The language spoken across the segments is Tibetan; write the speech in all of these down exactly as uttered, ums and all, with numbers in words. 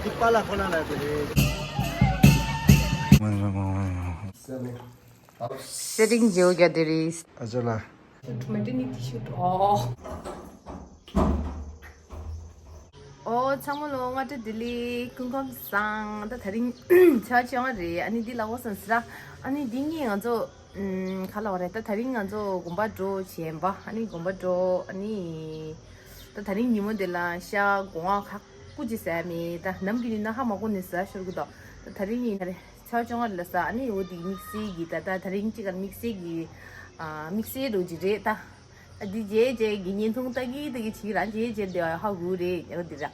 ཏི་པ་ལ་ཁོ་ན་ལ་དེ་རེད། ཤེ་རིང་ཇེའུ་རྒྱ་དེ་རེད། ཨ་ཅག་ལ། མ་འདྲི་ནི་ཏི་ཤུ་ཏོ། ཨོ་ཚང་མ་ལོ་སྔ་དྲོ་བདེ་ལེགས། སྐུ་ཁམས་བཟང་། ད་དེ་རིང་ཆ་ཆེ་བ་རེད། ཨ་ནི་འདི་ལ་འོ་སོང་ཟེར། ཨ་ནི་འདི་གཉིས་ང་ཚོ་ཨམ། ག་ལ་བ་རེད། ད་དེ་རིང་ང་ཚོ་དགོན་པ་འགྲོ་བྱས་པ། ཨ་ནི་དགོན་པ་འགྲོ། ཨ་ནི་ད་དེ་རིང་ཉིན་མོ་འདི་ལ་ཤ་སྒོ་ང་ཁ་ཀུ་ཅི་ཟ་མེད། ད་ནམ་གི་ནི་ན་ཧ་མ་གོ་ནི་ཟ་ཤོར་གི་དོ། ད་དེ་རིང་ཉིན་ད་རེ་ཆ་ཆུང་ང་ལ་ཟ། ཨ་ནི་འོ་དེ་དམིགས་བསལ་གི་ད་ད་དེ་རིང་ཅི་ག་དམིགས་བསལ་གི་ཨ། དམིགས་བསལ་འགྲོ་གི་རེད་ད། ཨ་འདི་རྗེས་རྗེས་ཀྱི་བརྙན་ཐུང་ལྟ་གི་ལྟ་གི་བྱེད་རང་རྗེས་རྗེས་དེ་ཧ་གོ་རེད་ཡ་འདི་ར།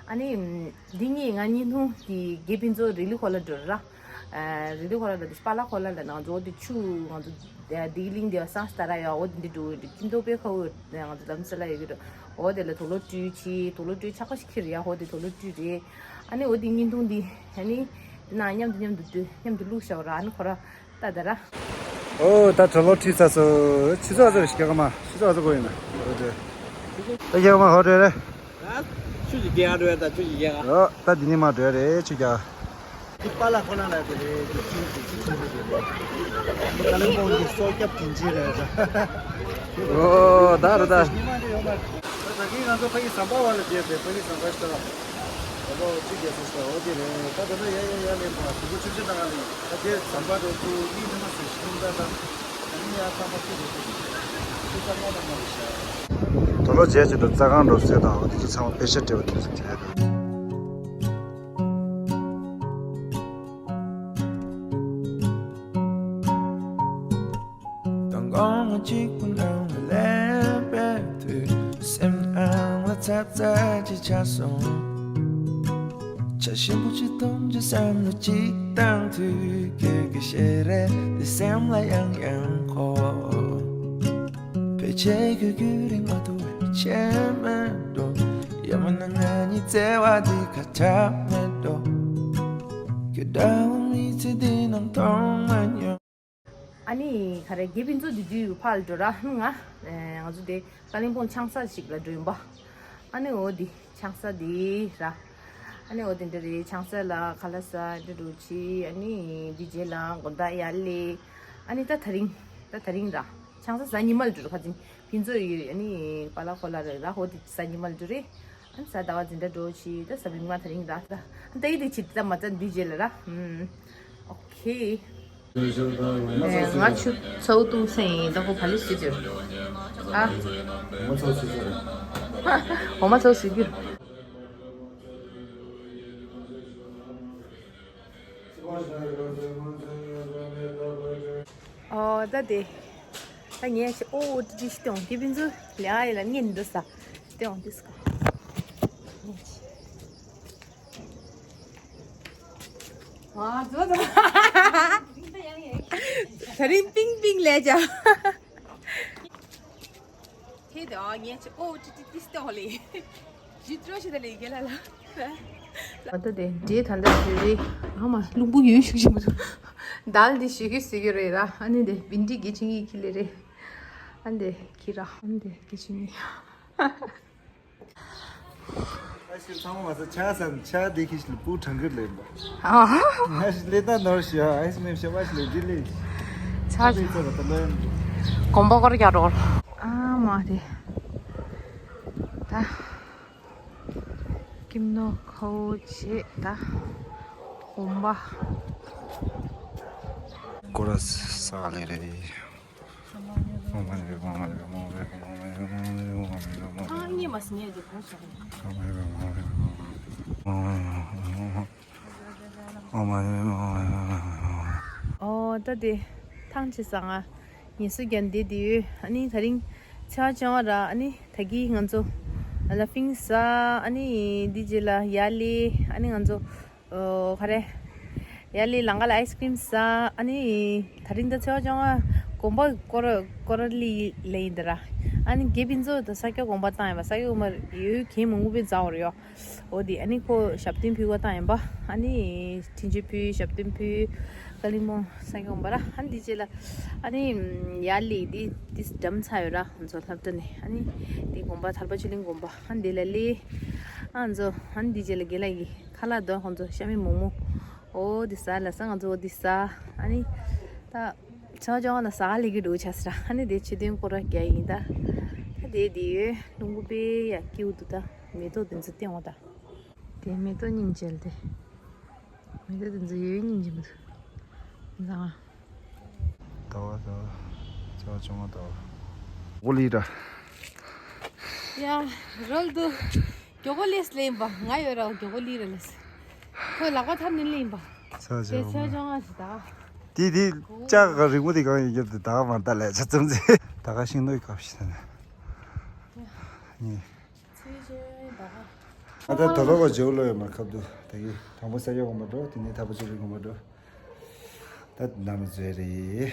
ཨ་ནི་འདི་གཉིས་ང་བརྙན་ཐུང་གི་དགེ་ཕུན་ཚོགས་རི་ལི་ཁོ་ལ་འགྲོ་ར། ཨ་རི་ལི་ཁོ་ལ་འགྲོ་དེ་པ་ལ་ཁོ་ལ་ལ་ང་ཚོ་འོ་དེ་ཆུ་ང་ཚོ་དེ་གླིང་དེ་སང་སྟ་ར་ཡ་འོ་དེ་འདི་འགྲོ་འདི་ཁྱིམ་ཐོག་པའི་ཁ་འོ་ང་ཚོ་ལམ་སེ་ལ་ཡོད་གི་འགྲོ། འོ་དེ་ལ་དུག་ལོག་བཀྲུས་ཆི་དུག་ལོག་བཀྲུས་ཆག་པ་ཞིག་ཁྱེར་ཡ་འོ་དེ་དུག་ལོག་བཀྲུས་རེད། ཨ་ནི་འོ་དེ་བརྙན་ཐུང་འདི་ཨ་ནི་དེ་ན་མཉམ་དུ་མཉམ་དུ་སྡོད་མཉམ་དུ་བླུགས་བཞག་ར། ཨ་ནི་ཁོ་ར། ད་ད་ར། ཨོ་ད་གྲོ་ལོ་ཁྲིད་ཚར་སོང་། ཆུ་ཚོད་ག་ཚོད་རེད་ཤག་མ་ཆུ་ཚོད་ག་ཚོད་གོ་ཡིན་ན། ཨོ་དེ། ད་ཤག་མ་ཧོ་དེ་རེད། ཆུ་ཅིག་རྒྱག་འགྲོ་ཡ། ད་ཆུ་ཅིག་རྒྱག་ཨོ་ད་འདི་ནས་མ་འགྲོ་ཡ་རེད་ཆུ་རྒྱག་ཏི་པ་ལ་ཁོ་ན་ལ་དེ་རེད། དེ་ཆུ་དེ་ཆུ་ཆུ་དེ་རེད། ཀ་ལིམ་པོང་གི་སོ་སྐྱབས་དྲིན་ཆེན་རེད། ཨོ་ད་རེད་ད། ཉི་མ་འདི་ཡོང་མ། ད་གིན་ང་ཚོ་ཕ་གི་ཟམ་པ་བ་ལ་བརྒྱབ་པའི་ཕ་གི་ཟམ་པ་ཤོར། ད་ལོ་གཅིག་རྒྱབ་སོང་ཤོར་འོ་དེ་རེད། ད་དེ་ལོ་ཡ་ཡ་ཡ་ལེན་པ་དུ་གུ་ཆུ་ཆུ་ནང་ལ་ཡིན། ད་དེ་ཟམ་པ་རེད་ཚུ་གཉིས་ཐ་མ་སུ་ཤིང་ད་ད་ད་ནི་ཡ་ཚང་མ་ཁུ་རེད་ཚུ་ཆུ་ཚ་མ་ལ་མ་རེད་ཤག་དོ་ལོ་རྗེས་ཀྱི་འགྲོ་རྩ་ཁང་འགྲོ་ཟེར་དང་འོ་དེ་ཚོ་ཚང་མ་པེ་ཤ་སྤྲད་པ་དེ་ཚོ་བྱས་དང་། དང་དགོང་མོ་གཅིག་པུ་ནང་ལ་སླེབས་པའི་དུས། སེམས་ནང་ལ་ཚབ་ཚབ་ཅིག་ཆགས་སོང་། ཇ་ཞིམ་པོ་ཅིག་འཐུང་རྒྱུ་བསམ་བློ་གཅིག་བཏང་དུས། ཁྱོད་ཀྱི་ཞལ་རས་འདི་སེམས་ལ་ཡང་ཡང་འཁོར། ཕལ་ཆེར་ཁྱོད་རྒྱུན་རིང་མ་ཐུབ་པའི་ཆད་མེད་འགྲོ། ཡང་མིན་ན་ང་གཉིས་བརྩེ་བ་འདི་ཁ་གྲག་མེད་འགྲོ། ཁྱོད་འདྲ་བོ་མི་ཚེ་འདི་ནང་མཐོང་མ་མྱོང་། ཨ་ནི་ག་རེ་དགེ་ཕུན་ཚོགས་འདི་དུས་ཕར་འགྲོ་ར། ང་ང་ཚོ་དེ་ཀ་ལིམ་པོང་ཆང་ས་ཞིག་ལ་འགྲོ་ཡིན་པ། ཨ་ནི་འོ་དེ་ཆང་ས་དེ་ར། ཨ་ནི་འོ་དེ་འདྲ་རེད། ཆང་ས་ལ་ཁ་ལག་ཟ་འདྲ་འགྲོ་ཆི། ཨ་ནི་དེ་རྗེས་ལ་དགོང་དག་ཡར་སླེབས། ཨ་ནི་ད་དེ་རིང་ད་དེ་རིང་ར་ཆང་ས་ཟ་ཉི་མ་ལ་འགྲོ་ར། ཁ་ཅིག་ཕུན་ཚོགས་ཡོད། ཨ་ནི་པ་ལག་ཁོ་ལག་རེད་ར། འོ་དེ་ཟ་ཉི་མ་ལ་འགྲོ་རེད། ཨ་ནི་གཟའ་ཟླ་བ་འཛིན་གྲྭ་འགྲོ་ཆི། ད་གཟའ་མིག་དམར་དེ་རིང་ར། ད་ད་ཡི་དེ་ཆི་ད་མ་ད་འདི་རྗེས་ལ་ར། ཨུམ། ཨོ་ཁེ། ང་ཆུ་ཚོད་བཏུང་སེང་ད་ཁོ་བ་ལི་སི་དེ། ཨ། འོ་མ་ཚོ་སི་ཚོ། འོ་མ་ཚོ་སི་གི། ཨོ་ད་དེ། ད་ངས་ཆེ་ཨོ་ཏི་ཏི་ཤི་ཏོང་དེ་བིན་ཚུ་ལེ་ཨ་ཡེ་ལ་ཉན་འདི་ས་ཏོང་དི་སི་ཀ། ཨ་ཛོ་ཛོ། ད་རིང་པིང་པིང་ལས་ཅ། ཁྱེད་དེ་ཨ་ངས་ཆེ་ཨོ་ཏི་ཏི་ཏི་སྟེ་ཧོ་ལེ། ཇི་ཏྲོ་ཤི་ད་ལེ་གེ་ལ་ལ། ཨ་ད་དེ་དེ་ད་ལྟ་ཞུ་རེ། ཨ་མ་རླུང་བུ་ཡོད་ཤུགས་ཤིག་མ་ཐུབ། དལ་དེ་ཞུ་གི་ཟེར་གི་རེད་ར། ཨ་ནི་དེ་བིན་ཏི་གི་ཆིང་གི་ཁི་ལེ་རེ། ཨ་འདི་ཁྱི་ར། ཨ་འདི་ཁྱི་ཆུང་ངི། ཨ་ཤི་ཚང་མ་མ་ཟ་ཆ་ཟ་ཆ་དེ་ཁྱི་ཞིག་ལ་སྤུ་གྲང་གིར་ལེན་པ། ཨ་ཤི་ལེ་ད་ནོར་ཤི་ཨ་ཨ་ཤི་མེ་ཤ་བ་ཤི་ལེ་དི་ལེ། ཆ་ལེ་ཚ་ད་ལོ་ཡང་། གོམ་པ་སྐོར་རྒྱག་འགྲོ། ཨ་མ་དེ། ད། ཀིམ་ནོ་ཁའོ་ཆེ་ད། གོམ་པ། སྐོར་ར་ས་ལེ་རེ། ཨོ་ད་དེ་ཐང་ཆད་སོང་ང་། ངལ་གསོ་རྒྱག་འདི་དེ་ཡོད། ཨ་ནི་ད་རིང་ཚེས་པ་བཅོ་ལྔ་ར། ཨ་ནི་ད་གི་ང་ཚོ་ལ་ཕིང་ཟ། ཨ་ནི་འདི་རྗེས་ལ་ཡར་སླེབས། ཨ་ནི་ང་ཚོ་ཨོ་ག་རེ། ཡར་ལི་ལང་ཀ་ལ་ཨའི་སི་ཀྲིམ་ཟ། ཨ་ནི་ད་རིང་ད་ཚེས་པ་བཅོ་ལྔ་གོམ་པ་སྐོར་སྐོར་ལི་ལེ་ཡིན་ད་ར། ཨ་ནི་དགེ་ཕུན་ཚོགས་དང་ས་སྐྱ་དགོན་པ་བཏང་ཡིན་པ། ས་སྐྱ་དགོན་པ་ཡོད་གན་མང་པོ་པའི་རྫ་བར་ཡོད། འོ་དེ་ཨ་ནི་ཁོ་ཞབས་བརྟན་ཕུལ་བ་བཏང་ཡིན་པ། ཨ་ནི་ཐིན་ཇི་ཕུལ་ཞབས་བརྟན་ཕུལ་ཀ་ལིང་མོང་ས་སྐྱ་དགོན་པ་ར། ཨ་ནི་དེ་རྗེས་ལ་ཨ་ནི་ཡར་ལི་དེ་དེ་འགྲམ་ཚ་ཡོད་ར། ང་ཚོ་སློབ་གྲྭ་ནས་ཨ་ནི་དེ་དགོན་པ་ཐར་པ་ཆོས་གླིང་དགོན་པ། ཨ་ནི་དེ་ལ་སླེབས། ང་ཚོ་ཨ་ནི་འདི་རྗེས་ལ་དགེ་ལགས་ཀྱི་ཁ་ལག་དོ་ཁོང་ཚོ་ཤ་མེད་མོག་མོག་འོ་འདི་ཟ་ལ་ས་ང་ཚོ་འོ་འདི་ཟ། ཨ་ནི་ད་ཆ་ཅོག་ལ་ཟ་ལེ་གི་འགྲོ་ཆ་ཟ། ཨ་ནི་དེ་ཆེ་དོན་སྐོར་ར་རྒྱ་ཡིན་ད། ད་དེ་དེ་ཡོད་རླུང་བུ་པེ་ཡ་ཀིའུ་འདུག་ད་མེ་ཏོག་དེ་ཚོ་སྟེང་འོ་ད། དེ་མེ་ཏོག་སྙིང་རྗེ་ལ་དེ། མི་འདི་འདི་ཚོ་ཡོད་སྙིང་རྗེ་མི་འདུག་འཛམ། ཟླ་བ་ཟླ་བ། ཆ་བ་བཅོ་ལྔ་ཟླ་བ། འོ་ལི་ར། ཡ། རོལ་དུ། མགྱོགས་པོ་ལས་ལེན་པ། ང་ཡོད་ར་མགྱོགས་པོ་ལི་ར་ལས། ཁོས་ལག་པ་ཐར་ནི་ལེན་པ། ཆ་བ་དེ་ཆ་བ་བཅོ་ལྔ་ཞིག་ད། དེ་དེ་ལྕགས་ཀ་རིང་པོ་དེ་གང་ཡིན་རྒྱབ་དེ་ད་ག་མ་ད་ལས་ཆ་ཙམ་ཚེ། ད་ག་ཤིང་ནོ་ཡི་སྐབས་ཤིག་ད་ནས། ཡ། ངས། ཚེས་བཅོ་ལྔ་ད་ག་ཨ་ད་ད་ལོ་བ་ཇོ་ལོ་ཡོད་མར་ཁབ་ཏུ་ད་གི་དང་པོ་ས་ཡོག་གོ་མ་འགྲོ། དེ་ནས་ཐ་པ་ཅི་རིག་གོ་མ་འགྲོ། ད་ནམ་ཟོས་རེད། ཡ་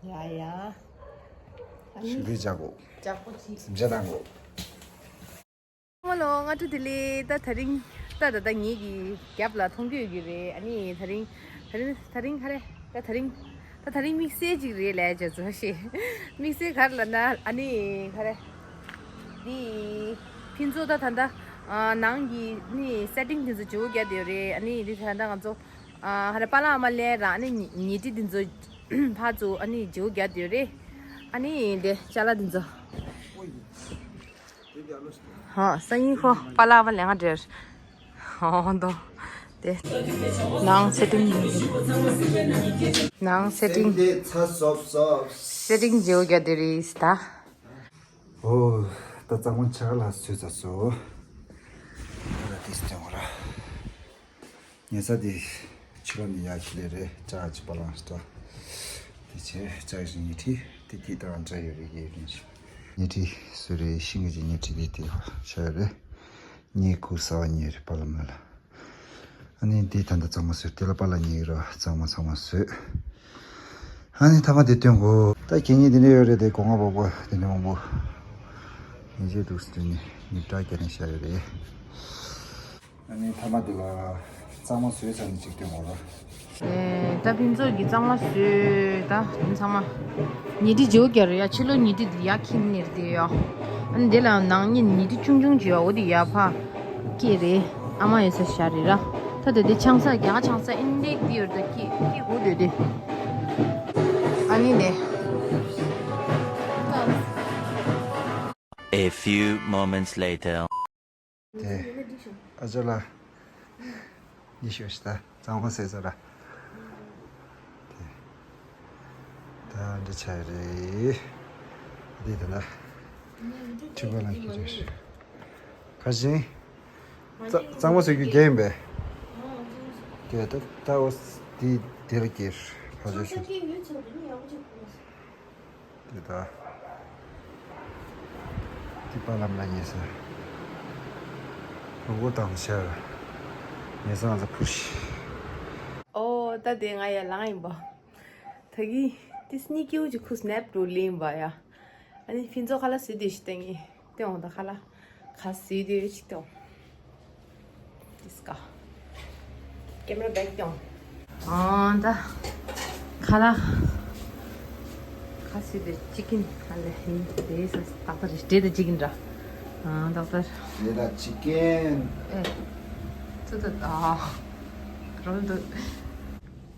ཡ། ཨ་ནི་ཞུ་རེ་ཇག་གོ། ཇག་པོ་ཅི། སེམས་ཅན་དང་གོ། མ་ལོ་ང་ཏུ་དི་ལི་ད་ད་རིང་ད་ད་ད་ངེད་ཀྱི་རྒྱབ་ལ་མཐོང་རྒྱུ་ཡོད་ཀྱི་རེད། ཨ་ནི་ད་རིང་ད་རིང་ད་རིང་ག་རེ་ད་ད་རིང་། ད་ད་རིང་དམིགས་བསལ་ཅིག་རེད་ལས་བྱ་ཚོ་ཞེས། དམིགས་བསལ་ག་རེ་ལབ་ན་ཨ་ནི་ག་རེ། འདི་ཕུན་ཚོགས་ད་ད་ད་ནང་གི་ནི་སེ་ཊིང་དེ་ཚོ་བརྗེ་པོ་རྒྱག་བསྡད་ཡོད་རེད། ཨ་ནི་འདི་ད་ད་ང་ཚོ་ཧ་ར་པཱ་ལགས་ཨ་མ་ལས་ར་ཨ་ནི་ཉལ་ཁྲི་དེ་ཚོ་ཕར་ཚུར་ཨ་ནི་བརྗེ་པོ་རྒྱག་བསྡད་ཡོད་རེད། ཨ་ནི་དེ་ཅ་ལག་དེ་ཚོ། ཧོ་སང་ཉིན་ཁོ་པཱ་ལགས་ཨ་མ་ལས་ང་འབྲེལ། ཨོ་དོ། དེ། ནང་སེ་ཊིང་། ནང་སེ་ཊིང་། སེ་ཊིང་བརྗེ་པོ་རྒྱག་བསྡད་རེད་ད། ཨོ། ད་གཙང་མ་ཆ་ག་ལ་བཟོས་ཚར་སོང་། ད་ལྟ་དེ་སྟོན་གོ་ར། ཉལ་ས་དེ་ཕྱི་ལོགས་ནས་ཡར་ཁྱེར་ལེ་རེད། ལྕགས་ཀྱི་པ་ལང་སྟོ། དེ་ཆེ་ལྕགས་ཀྱི་ཉལ་ཁྲི་དེ་དེ་དང་འདྲ་ཡོད་རེད། ཡེ་རིན་ཆེ། ཉལ་ཁྲི་སུ་རེད། ཤིང་གི་ཉལ་ཁྲི་དེ་དེ་ཤ་ཡོད་རེད། ཉལ་ཁུག་གསར་པ་ཉོས་རེད་པ་ལ་མ་ལ། ཨ་ནི་འདི་ད་ལྟ་གཙང་མ་བཟོས། དེ་ལ་པཱ་ལགས་ཉལ་རོ་གཙང་མ་ཚང་མ་བཟོས། ཨ་ནི་ཐ་མ་དེ་སྟོན་གོ། ད་གད་སྙིགས་འདི་འདྲ་ཡོད་རེད་དེ་སྒོ་ང་པགས་པ་དེ་འདྲ་མང་པོ། ཉེས་ཆད་འདུག་སེ་དེ་ནི་ཉིབ་དྲག་རྒྱག་ནས་བཞག་ཡོད་རེད། ཨ་ནི་ཐ་མ་དེ་ལ་གཙང་མ་བཟོས་ཚར་ནས་གཅིག་སྟོན་གོ་རོ། ཨེ། ད་ཕུན་ཚོགས་ཀྱི་གཙང་མ་བཟོས་ད་ཚང་མ། ཉལ་ཁྲི་བརྗེ་པོ་རྒྱག་རེད་ཡ། ཕྱི་ལོགས་ཉལ་ཁྲི་འདི་ཡ་ཁྱིམ་ནས་རེད་དེ་ཡ། ཨ་ནི་འདི་ལ་ནང་ཉལ་ཁྲི་ཆུང་ཆུང་བྱས་ཡ། འོ་དེ་ཡ་ཕ། སྐྱེས་རེད། ཨ་མ་ཡོད་ས་ཤ་རེད་ར། ད་དེ་དེ་ཆང་ས་རྒྱ་གར་ཆང་ས་ཨིན་ལེག་དེ་ཡོད་ད་སྐྱེས་སྐྱེས་གོ་དེ་དེ། ཨ་ནི་ནས། A few moments later. དེ། ཨ་ཅོ་ལ། ཉི་ཤུ་ཞིག་ད་གཙང་མ་བཟོས་ཚར་ར། དེ། ད་འདི་ཆ་རེད། འདི་ད་ལ། ཁྲི་པ་ལ་ཁྱེར་རེད། ག་བཞིན། གཙང་མ་བཟོས་རྒྱུ་རྒྱ་ཡིན་པས། རྒྱ་ད་ད་འོ། འདི་འདི་ལ་ཁྱེར་ཕ་ཇོ་ཤོད། དེ་ད། དེ་པ་ལམ་ལ་ཉེ་ས། ལོ་གོ་དང་ཤར། ཉེ་ས་ང་ཚ་ཕུར་ཤི། ཨོ་ད་དེ་ང་ཡ་ལང་ཡིན་པ། ད་གི་དེ་སྙིགས་སྐྱེ་བོ་ཅིག་ཁུ་སྣེབ་འགྲོ་ལེན་པ་ཡ། ཨ་ནི་ཕིན་ཚོ་ཁ་ལ་སུ་དེ་ཤི་ཏེ་ངི་ཏེ་འོང་ད་ཁ་ལ་ཁ་སུ་དེ་ཤི་ཏེ་འོང་། དིས་ཀ། ཀེམ་ར་བེག་ཏེ་འོང་། ཨ་ད་ཁ་ལ་ཁ་སུ་དེ་ཅི་ཀིན་ཨ་ལེ་ཧིན་དེ་ས་ཏག་ཏག་རེ་དེ་ད་ཅི་ཀིན་ར། ཨ་ཏག་ཏག་དེ་ད་ཅི་ཀིན། ཨེ་ཙུ་ཙུ་ཨ་རོལ་དུ།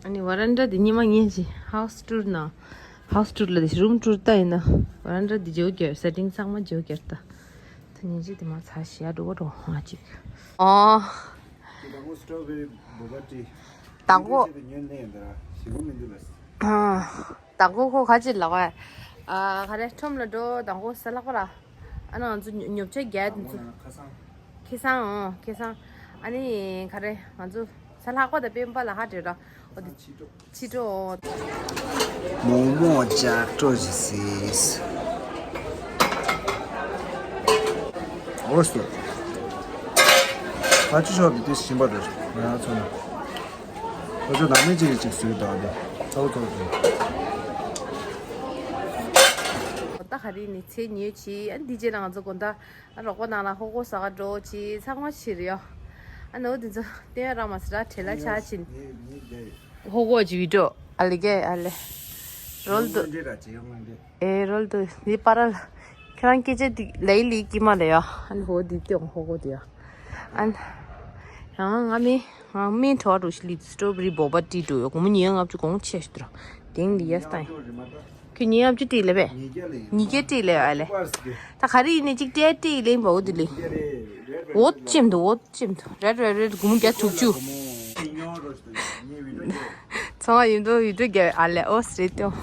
ཨ་ནི་ཝ་རན་ཌ་དེ་ཉི་མ་ངས་ཅི་ཧའུ་སི་ཊུར་ན། ཧའུ་སི་ཊུར་ལ་དེ་རུམ་ཊུར་ལྟ་ཡིན་ན། ཝ་རན་ཌ་དེ་བརྗེ་པོ་རྒྱག་སེ་ཊིང་ཚང་མ་བརྗེ་པོ་རྒྱག་ད། ད་ཉིན་གཅིག་དེ་མ་ཚ་ཞེ་འགྲོ་བ་འགྲོ་ང་གཅིག་ཨོ། དེ་དང་པོ་སི་ཊོ་བེ་རི་བོ་ག་ཊི། དང་པོ། ཉོན་ལེན་ཡིན་ད་ར་ཞི་མོ་མི་འདུག་ལ། ཨ། དང་པོ་ཁོ་ག་ཅི་ལབ་པ། ཨ་ག་རེ་ཁྲོམ་ལ་འགྲོ་དང་པོ་ས་ལྷག་པ་ར། ཨ་ན་ང་ཚོ་ཉོ་ཉོ་ཆ་རྒྱག་དེ་ཚོ། ཁ་སང་། ཁེ་སང་ཨོ་ཁེ་སང་། ཨ་ནི་ག་རེ་ང་ཚོ་ས་ལྷག་པ་དང་སྤེན་པ་ལ་ཧ་བྲེལ་ར། ཨོ་དེ། ཕྱི་དྲོ། ཕྱི་དྲོ། མོག་མོག་ལྕགས་སྒྲོག་ཅིག་བཟས། འོ་སོ། ཕ་ཆུ་ཤོག་དེ་དུས་ཞིམ་པ་རེད་ང་རང་ཚོ་ན། ཁོ་ཚོ་ནང་མི་གཅིག་གིས་གཅིག་བཟོས་དང་དེ་ཚོགས་ཚོགས་བཟོས། ད་ག་རེ་ནི་ཚེ་ཉོས་ཆི་ཨ་འདི་རྗེས་ལ་ང་ཚོ་དགོང་དག་ཨ་རོགས་པ་ནང་ལ་ཧོ་གོ་ཟ་ག་འགྲོ་ཆི་ཚང་མ་ཕྱིར་ཡོ། ཨ་ནོ་འདི་ཚོ་སྟོན་རང་མ་སི་ར་བྲེལ་ལ་ཆགས་ཕྱིན། ཧོ་གོ་ཅི་བི་ཌིའོ་ཨ་ལེ་གེ་ཨ་ལེ། རོལ་དུ། ཨེ་རོལ་དུ་འདི་པ་ར་ལ། ཁྱེད་རང་སྐད་ཆ་འདི་ལའི་ལི་ཀི་མ་ལེ་ཡོ། ཨ་ནི་ཧོ་འདི་སྟོན་ཧོ་གོ་འདི་ཡོ། ཨན། ཡང་ང་མི་ང་མི་ཐོ་རུ་ཤི་ལི་སི་ཊོ་བེ་རི་བོ་བ་ཏི་ཏུ་ཡོ་གོ་མོ་ཉི་ཡང་ང་བཅུ་གོང་ཆེ་ཤི་ཏུ་ར། དེང་ལི་ཡ་སྟན། ཁྱོད་ཉི་ཡང་བཅུ་ཏི་ལེ་བེ། ཉི་གེ་ཏི་ལེ་ཨ་ལེ། ད་ག་རི་ཡིན་ནི་ཅིག་ཏེ་ཏི་ལེ་བོ་དི་ལེ། འོ་ཅིམ་དུ་འོ་ཅིམ་དུ་རེད་རེད་རེད་གོ་མོ་རྒྱ་དྲུག་ཅུ། ཚང་མ་ཡིན་དུ་ཡུ་ཏུ་རྒྱ་ཨ་ལེ་ཨོ་སི་རེད་དུ།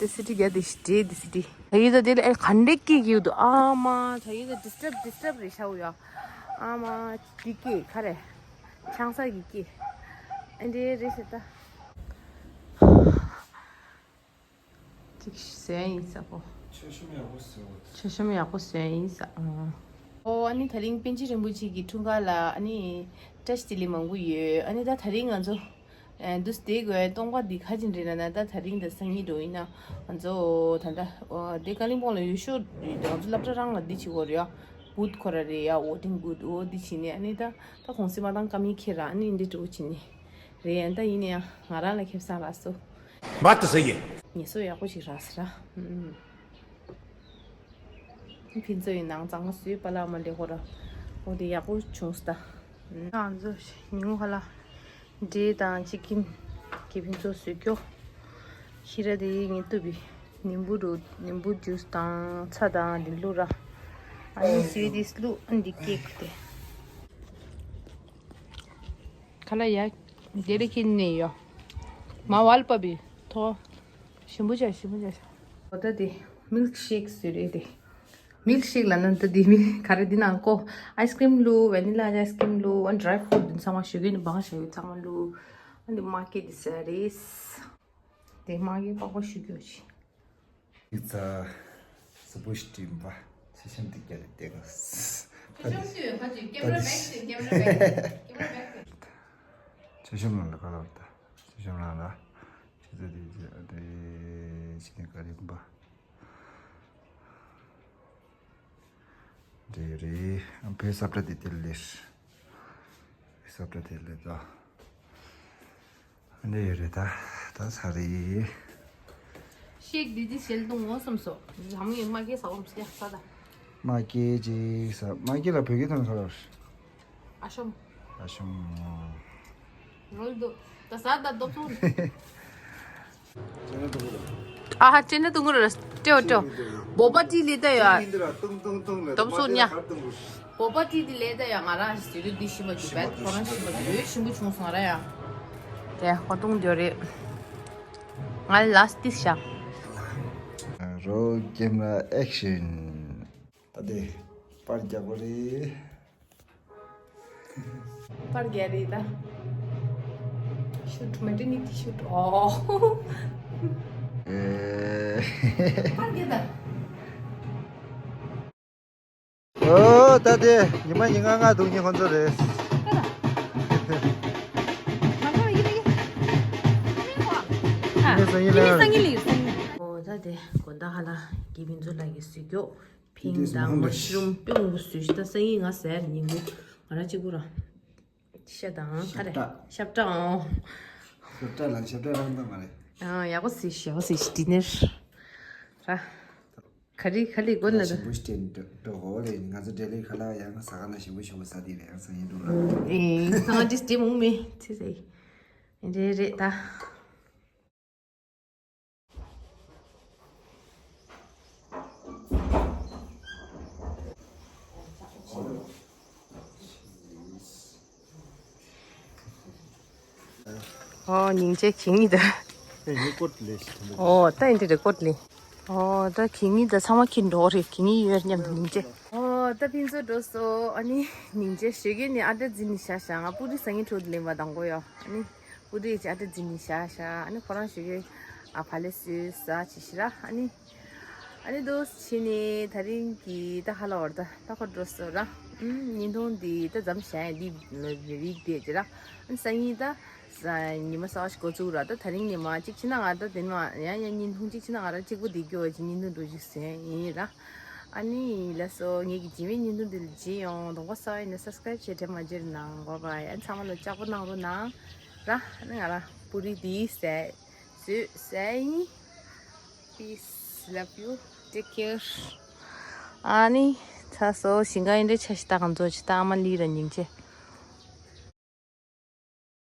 དེ་སི་ཏི་རྒྱ་དེ་ཤི་ཏེ་དེ་སི་ཏི། ད་ཡིད་དུ་དེ་ལེ་ཨེ་ག་འདྲེ་ཀི་ཡུ་དུ་ཨ་མ་ད་ཡིད་དུ་ཌི་སི་ཊབ་ཌི་སི་ཊབ་རེད་ཤའུ་ཡ། ཨ་མ་དེ་ཀི་ཁ་རེ། ཆང་ས་གི་ཀི། ཨེ་འདྲེ་རེད་ཤི་ད། ཅིག་ཟོན་ཡིན་ས་པོ། ཆོས་ཤོམ་ཡག་པོ་ཟོས། ཆོས་ཤོམ་ཡག་པོ་ཟོན་ཡིན་ས། ཨོ་ཨ་ནི་ད་རིང་པཎ་ཆེན་རིན་པོ་ཆེ་གི་འཁྲུངས་སྐར་ལ་ཨ་ནི་བཀྲ་ཤིས་བདེ་ལེགས་མང་པོ་ཡོད། ཨ་ནི་ད་ད་རིང་ང་ཚོ་ཨ་འདུག་སྟེ་དགོས་སྟོང་པ་འདི་ཁ་ཅིག་འདྲེ་ན་ན་ད་ད་རིང་ད་སང་ཉིན་འགྲོ་ཡིན་ན་ང་ཚོ་ད་ད་ཨོ་དེ་ཀ་ལིང་པོང་ལ་ཡོད་ཤོག་ང་ཚོ་སློབ་གྲྭ་རང་ལ་འདི་བྱེད་དགོས་རེད་ཡ། བུད་ཁོ་ར་རེད་ཡ་ཝོ་ཊིང་བུད་ཨོ་འདི་བྱེད་ནས་ཨ་ནི་ད་ད་གོང་སེ་མ་དང་ཀ་མི་ཁེ་ར་ཨ་ནི་འདི་འགྲོ་བྱེད་ནས་རེད་ཡ། ད་ཡིན་ན་ཡང་ང་རང་ལ་ཁེ་བཟང་རག་སོ། 待ってせいえ。 ངལ་གསོ་ཡག་པོ་ཞིག་རག་ཟེར་ར། ཨུམ། ཕན་ཚུན་ཡིན་ནའང་གཙང་མ་བཟོས་པ་ལ་མ་ལས་ཁོ་ར། འོ་དེ་ཡག་པོ་བྱུང་སྟ། ཨུམ། ང་ཚོ་ཉིན་གུང་ཁ་ལ་འབྲས་དང་ཅི་ཀིན་གི་ཕན་ཚུན་བཟོས་སྐྱོ། ཤི་ར་དེ་ངས་བཏུབ་པའི་ནིམ་བུ་རུ་ནིམ་བུ་ཇུས་དང་ཚྭ་དང་དེ་བླུགས་ར། ཨ་ནི་སུའི་དིས་བླུགས་ཨ་ནི་འདི་ཀེག་དེ། ཁ་ལ་ཡ། དེ་རེ་ཁྱེར་ནས་ཡོ། མ་ཝལ་པ་བི་ཐོ། ཞིམ་པོ་བྱ་ཞིམ་པོ་བྱ། འོ་ད་དེ་མིལ་ཤེག་ཟེར་རེད་དེ། མིལ་ཤེག་ལ་ནང་ད་དེ་མི་ག་རེ་འདི་ནང་ཀོ། ཨའི་སི་ཀྲིམ་བླུགས་ཝེ་ནི་ལ་ཨའི་སི་ཀྲིམ་བླུགས་ཨ་ཌི་རའི་ཕུ་རུ་ཊི་འདི་ཚང་མ་ཞོགས་ཀས་ནི་བང་ཞོགས་ཀས་ཚང་མ་བླུགས། ཨ་འདི་མ་ཀེ་འདི་ཟེར་རེད། དེ་མ་ཀེ་པགས་པ་ཞུ་རྒྱུ་ཅི། ཡིག་ཚ། སུ་པུ་ཤི་ཏི་མ། ཆེ་ཤམ་ཏི་ཀྱ་ལི་ཏེ་ག་ཆེ་ཤམ་ཏི་ཧ་ཅི་ཀེམ་ར་བེག་ཏེ་ཀེམ་ར་བེག་ཏེ་ཀེམ་ར་བེག་ཏེ། ཆེ་ཤམ་ལ་ལ་ཀ་ལ་ཏ། ཆེ་ཤམ་ལ་ལ། ཆེ་ཚ་ཏི་ཏི་ཏི་ཤི་ཏི་ཀ་རི་མ། དེ་རེད། བོད་ས་བཀྲ་དེ་དེ་ལེར། བོད་ས་བཀྲ་དེ་ལེར་ད། འདི་ཡོད་རེད་ད། ད་ས་རེད། ཤེག་འདི་འདི་ཞལ་དུ་ངོ་སོམ་སོ། ལམ་ཡོད་མ་སྐྱེས་ས་འོམ་སེ་ས་ད། མ་སྐྱེས་ཅིག་ས་མ་སྐྱེས་ལ་བོད་སྐད་ཐོན་ཁ་ལོར། ཨ་ཤོམ། ཨ་ཤོམ། རོལ་དུ། ད་ས་ད་ཏོ་ཚུ། ཨ་ཧ་ཅེ་ན་ཏུང་ར་ཏེའོ་ཏེའོ། བོ་པ་ཏི་ལི་ད་ཡ། ཏོམ་སོ་ཉ། བོ་པ་ཏི་ཏི་ལི་ད་ཡ་ང་རང་ཞི་རུ་དི་ཞི་མ་ཅུ་བད་ཁོ་རང་ཞི་མ་ཅུ་ཡོད་ཞིམ་པོ་བྱུང་སོང་ར་ཡ། ཏེ་ཧོ་ཏུང་ཏེའོ་རེད། ང་ལ་སི་ཏི་ཤ། རོལ་ཀེམ་ར་ཨེག་ཤན། ད་དེ་པར་རྒྱག་གོ་རེད། པར་རྒྱག་རེད་ད། ཤུ་ཊི་མ་ཏི་ནི་ཏི་ཤུ་ཊི་ཨོ། ཨེ། པར་རྒྱག་ད། ཨོ་ད་དེ་ཉི་མ་ཉི་ལྔ་ལྔ་འདུག་ཉི་ཁོང་ཚོ་རེད། ཨ། ཉི་མ་སང་ཉིན་ལ། ཨོ་ད་དེ་དགོང་དག་ཧ་ལ་དགེ་བིན་ཚོ་ལ་གི་སུས་སྐྱོ། ཕིང་དང་མ་ཤ་རུམ་དཔེ་མང་པོ་བཟོས་ཤི་ད་སང་ཉིན་ང་ཟེར་ཉིན་གུང་ང་རང་གཅིག་པུ་ར། ཤ་དང་ཁ་རེ་ཤབ་ཏྲ་ཨང་། ཤབ་ཏྲ་ལ་ཤབ་ཏྲ་རང་དང་མ་རེད། ཨང་ཡག་པོ་ཟེར་ཤི་ཡག་པོ་ཟེར་ཤི་ཌི་ནར་ར། ག་རེ་ག་ལེ་དགོས་ན་ད། ཞིམ་པོ་ཞིག་སྤྲད་འགྲོ་གོ་རེད། ང་ཚོ་འབྲེལ་ལས་ཁ་ལག་ཡང་ས་ག་ན་ཞིམ་པོ་ཞིམ་པོ་ཟ་དེ་རེད་ཡང་སང་ཉིན་འགྲོ་ར། ཨེ་ང་ཚོ་ཌི་སི་ཊི་མོང་མེ་ཚེ་ཟེར། རེད་རེད་ད། ཨོ་སྙིང་རྗེ་ཁྱེད་གཉིས་ད། ཨོ་ད་ཨིན་དྲི་རེ་ཀོར་ལེ། ཨོ་ད་ཁྱེད་གཉིས་ད་ཚང་མ་ཁྱེད་འགྲོ་རེད་ཁྱེད་གཉིས་ཡོད་མཉམ་དུ་སྙིང་རྗེ། ཨོ་ད་ཕན་ཚུན་འགྲོ་སོ་ཨ་ནི་སྙིང་རྗེ་ཞོགས་ཀས་ནི་ཨ་ཏྲ་འཛིན་ནི་ཤ་ཤ་ང་པུ་རི་སང་ཉིན་འཕྲོ་དུ་ལེན་པ་དང་གོ་ཡོ་ཨ་ནི། པུ་རི་ཅི་ཨ་ཏྲ་འཛིན་ནི་ཤ་ཤ་ཨ་ནི་ཁོ་རང་ཞོགས་ཀས་ཨ་ཕ་ལེ་སུ་ས་ཅི་ཤི་ར་ཨ་ནི། ཨ་ནི་དོ་ཕྱི་ནི་ད་རིང་གི་ད་ཧ་ལ་བར་ད་ད་ཁོ་འགྲོ་སོ་ར། ཨུམ་བརྙན་ཐུང་འདི་ད་མཚམས་བཞག་ཡ་འདི་མི་རིགས་དེ་ཅི་ར། ཨ་ནི་སང་ཉིན་ད་ཉི་མ་གསར་བ་ཞིག་འགོ་བཙུགས་ར་ད་ད་རིང་ཉི་མ་གཅིག་ཕྱི་ན་ང་ད་དེ་ནི་མ་ཡང་ཡང་བརྙན་ཐུང་གཅིག་ཕྱི་ན་ང་ར་གཅིག་པུ་འདི་སྐྱོ་བ་ཅིག་བརྙན་ཐུང་འགྲོ་ཞིག་ཟེར་ཡིན་ར། ཨ་ནི་ལགས་སོ་ངེད་ཀྱི་རྗེས་མའི་བརྙན་ཐུང་འདི་ལ་མཇལ་ཡོང་གདོང་པ་གསར་བ་ཡིན་ན་སབ་སི་ཀ་རའིབ་བྱེད་དྲན་མ་བརྗེད་གནང་གོ་བ་ཡ་ཚང་མ་ལ་ལྕགས་པོ་གནང་རོགས་གནང་ར། ཨ་ནི་ང་ར་པུ་རི་འདི་ཟས་བཟོས་ཟས་ཡིན། Peace, love you, take care. ཨ་ནི་ ཚ་སོ་ཞིང་ཁ་ཡིན་འདྲ་ཆ་ཞིག་ད་གང་ཚོ་ཅི་ད་ཨ་མ་ལི་ར་སྙིང་རྗེ།